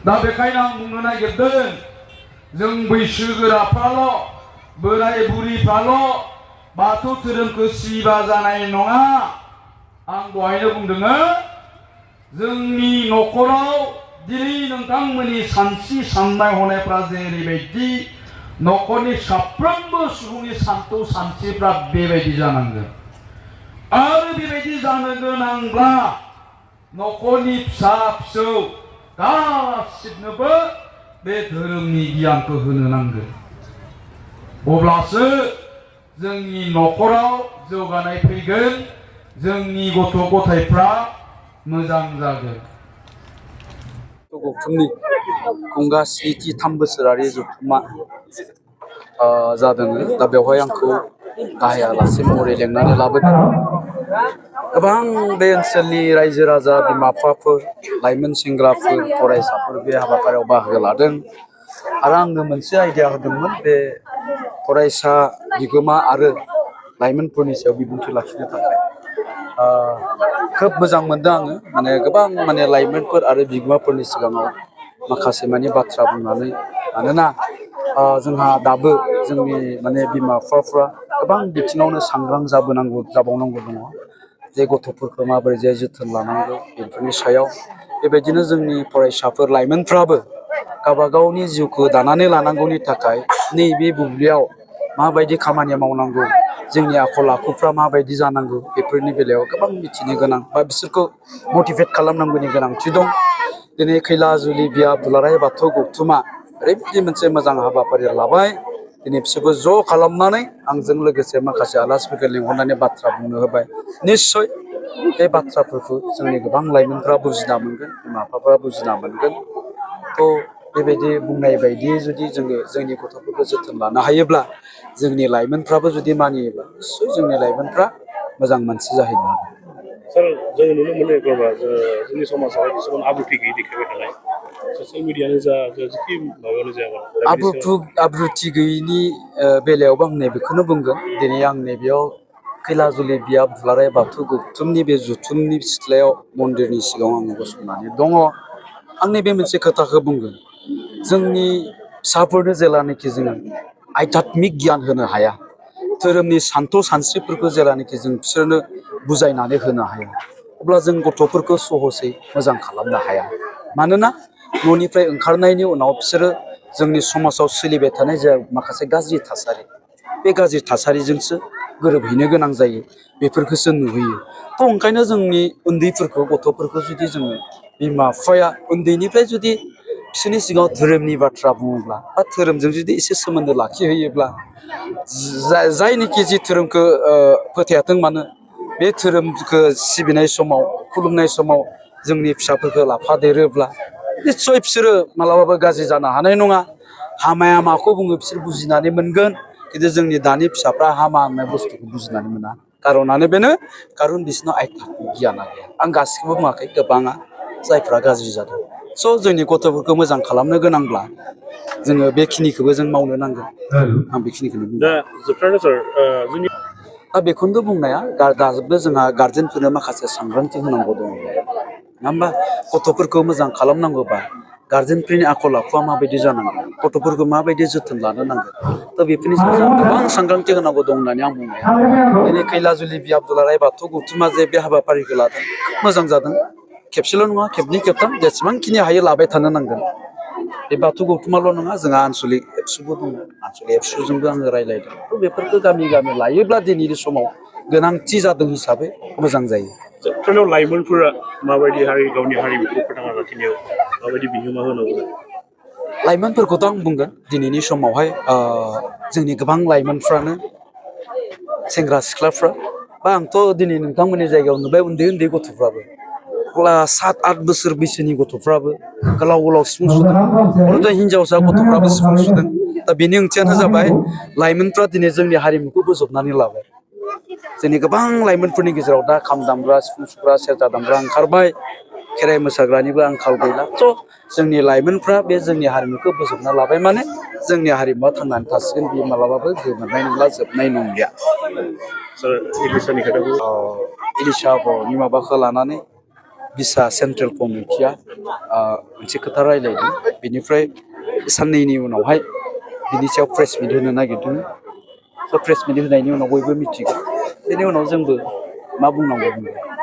दा बेखायनो आं बुंनो नागिरदों जों बैसोगोराफ्राल' बोराय बुरिफ्राल' बाथौ धोरोमखौ सिबिबा जानाय नङा। आं दहायनो बुंदों जोंनि न'खराव दिनै नोंथांमोननि सानस्रि साननाय हनायफ्रा जेरैबायदि न'खरनि साफ्रोमबो सुबुंनि सानथौ सानस्रिफ्रा बेबायदि जानांगोन। आरो बेबायदि जानो गोनांब्ला न'खरनि फिसा फिसौ गासिबनोबो बे धोरोमनि गियानखौ होनो नांगोन। अब्लासो जोंनि न'खराव जौगानाय फैगोन, जोंनि गथ' गथायफ्रा मोजां जागोन। गौथुमनि खुंगा 3 बोसोरारि जथुम्मा जादों। दा बेवहाय आंखौ गाहाय आलासि महरै लेंनानै लाबोदों। गोबां बे ओनसोलनि रायजो राजा, बिमा बिफाफोर, लाइमोन सेंग्राफोर, फरायसाफोर बे हाबाफारियाव बाहागो लादों। आरो आंनो मोनसे आइडिया होदोंमोन बे फरायसा बिगोमा आरो लाइमोनफोरनि सायाव बिबुंथि लाखिनो थाखाय। खोब मोजां मोनदों आङो, माने गोबां लाइमोनफोर आरो बिगोमाफोरनि सिगाङाव माखासे बाथ्रा बुंनानै, मानोना जोंहा दाबो जोंनि बिमा बिफाफ्रा गोबां बिथिङावनो सांग्रां जाबावनांगौ दङ। जे गथ'फोरखौ माबोरै जोथोन लानांगौ बेफोरनि सायाव। बेबायदिनो जोंनि फरायसाफोर, लाइमोनफ्राबो गावबा गावनि जिउखौ दानानै लानांगौनि थाखाय नैबे बुब्लियाव माबायदि खामानि मावनांगौ, जोंनि आखल आखुफ्रा माबायदि जानांगौ, बेफोरनि बेलायाव गोबां मिथिनो गोनां बा बिसोरखौ मटिभेट खालामनांगौनि गोनांथि दं। दिनै खैलाजुलि बिया दुलाराय बाथौ गौथुमा ओरैबायदि मोनसे मोजां हाबाफारि लाबाय। दिनै बिसोरखौ ज' खालामनानै आंजों लोगोसे माखासे आलासिफोरखौ लिंहरनानै बाथ्रा बुंनो होबाय। निस्सय बे बाथ्राफोरखौ जोंनि गोबां लाइमोनफ्रा बुजिना मोनगोन, बिमा बिफाफ्रा बुजिना मोनगोन। थ' बेबायदि बुंनाय बायदियै जुदि जोङो जोंनि गथ'फोरखौ जोथोन लानो हायोब्ला, जोंनि लाइमोनफ्राबो जुदि मानियोब्ला, निस्सय जोंनि लाइमोनफ्रा मोजां मानसि जाहैनो हागोन। सार, जोङो नुनो मोनो एखनबा जोंनि समाजाव किसुमान आब्रुथि गैयै देखायबाय थानाय, ससियेल मिडियानो जा जेखि माबायावनो जाया आब्रुथि गैयिनि बेलायावबो आं नैबेखौनो बुंगोन। दिनै आं नैबेयाव खैलाजुलि बिया दुलाराय बाथौ गौथुमनि बे जुथुमनि सिथ्लायाव मन्दिरनि सिगाङाव आं गसंनानै दङ। आं नैबे मोनसे खोथाखौ बुंगोन, जोंनि फिसाफोरनो जेलानाखि जोङो आध्यात्मिक गियान होनो हाया, धोरोमनि सानथौ सानस्रिफोरखौ जेलानाखि जों बिसोरनो बुजायनानै होनो हाया, अब्ला जों गथ'फोरखौ सहसै मोजां खालामनो हाया। मानोना न'निफ्राय ओंखारनायनि उनाव बिसोरो जोंनि समाजाव सोलिबाय थानाय जा माखासे गाज्रि थासारि, बे गाज्रि थासारिजोंसो गोरोबहैनो गोनां जायो, बेफोरखौसो नुहैयो। थ' ओंखायनो जोंनि उन्दैफोरखौ, गथ'फोरखौ जुदि जोङो बिमा बिफाया उन्दैनिफ्राय जुदि बिसोरनि सिगाङाव धोरोमनि बाथ्रा बुङोब्ला बा धोरोमजों जुदि एसे सोमोन्दो लाखिहोयोब्ला, जायनिखि जि धोरोमखौ फोथायाथों मानो, बे धोरोमखौ सिबिनाय समाव, खुलुमनाय समाव जोंनि फिसाफोरखौ लाफादेरोब्ला निस्सय बिसोरो मालाबाबो गाज्रि जानो हानाय नङा। हामाया माखौ बुङो बिसोर बुजिनानै मोनगोन। खिन्थु जोंनि दानि फिसाफ्रा हामा होननाय बुस्थुखौ बुजिनानै मोना। कारनानो बेनो, कारन बिसोरनाव आध्यात्मिक गियाना गैया। आं गासिखौबो बुङाखै, गोबाङा जायफ्रा गाज्रि जादों। स' जोंनि गथ'फोरखौ मोजां खालामनो गोनांब्ला जोङो बेखिनिखौबो जों मावनो नांगोन। आं बेखिनिखौनो बुंदों। दा जोबथारनो सार, जोंनि दा बेखौनो बुंनाया, दाबो जोंहा गार्जेनफोरनो माखासे सांग्रांथि होनांगौ दङ, नङा होमबा? गथ'फोरखौ मोजां खालामनांगौबा गार्जेनफोरनि आखल आखुआ माबायदि जानांगौ, गथ'फोरखौ माबायदि जोथोन लानो नांगौ, दा बेफोरनि सायाव जों गोबां सांग्रांथि होनांगौ दं होननानै आं बुंनो हाया। दिनै खैलाजुलि बिया दुलाराय बाथौ गौथुमा जे बे हाबाफारिखौ लादों, खोब मोजां जादों। खेबसेल' नङा, खेबनै खेबथाम जेसेबांखिनि हायो लाबाय थानो नांगोन। बे बाथौ गौथुमाल' नङा, जोंहा आनसलिक एबसुबो दङ। आनसलिक एबसुजोंबो आङो रायज्लायदों। थ' बेफोरखौ गामि गामि लायोब्ला दिनैनि समाव गोनांथि जादों हिसाबै मोजां जायो। जोबथारनायाव लाइमोनफोरा माबायदि गावनि हारिमुखौ फोथांना लाखिनायाव माबायदि बिहोमा होनांगौ? लाइमोनफोरखौथ' आं बुंगोन, दिनैनि समावहाय जोंनि गोबां लाइमोनफ्रानो, सेंग्रा सिख्लाफ्रा, बा आंथ' दिनै नोंथांमोननि जायगायाव नुबाय उन्दै उन्दै गथ'फ्राबो, 7-8 बोसोर बैसोनि गथ'फ्राबो गोलाव गोलाव सिफुं सुदों। हरदो हिनजावसा गथ'फ्राबो सिफुं सुदों। दा बेनि ओंथियानो जाबाय, लाइमोनफ्रा दिनै जोंनि हारिमुखौ बोजबनानै लाबाय। जोंनि गोबां लाइमोनफोरनि गेजेराव दा खाम दामग्रा, सिफुं सुग्रा, सेरजा दामग्रा ओंखारबाय। खेराइ मोसाग्रानिबो आंखाल गैला। थ' जोंनि लाइमोनफ्रा बे जोंनि हारिमुखौ बोजबना लाबाय, माने जोंनि हारिमुवा थांनानै थासिगोन। बियो मालाबाबो गोमोरनाय नंला, जोबनाय नंलिया। सार, इलिसानि खोथाखौ इलिसा बर'नि माबाखौ लानानै बिसा सेन्ट्रेल कमिटिया मोनसे खोथा रायलायदों बेनिफ्राय साननैनि उनावहाय बिनि सायाव प्रेस मिट होनो नागिरदों स' प्रेस मिट होनायनि उनाव बयबो मिथिगोन बेनि उनाव जोंबो मा बुंनांगौ बुंगोन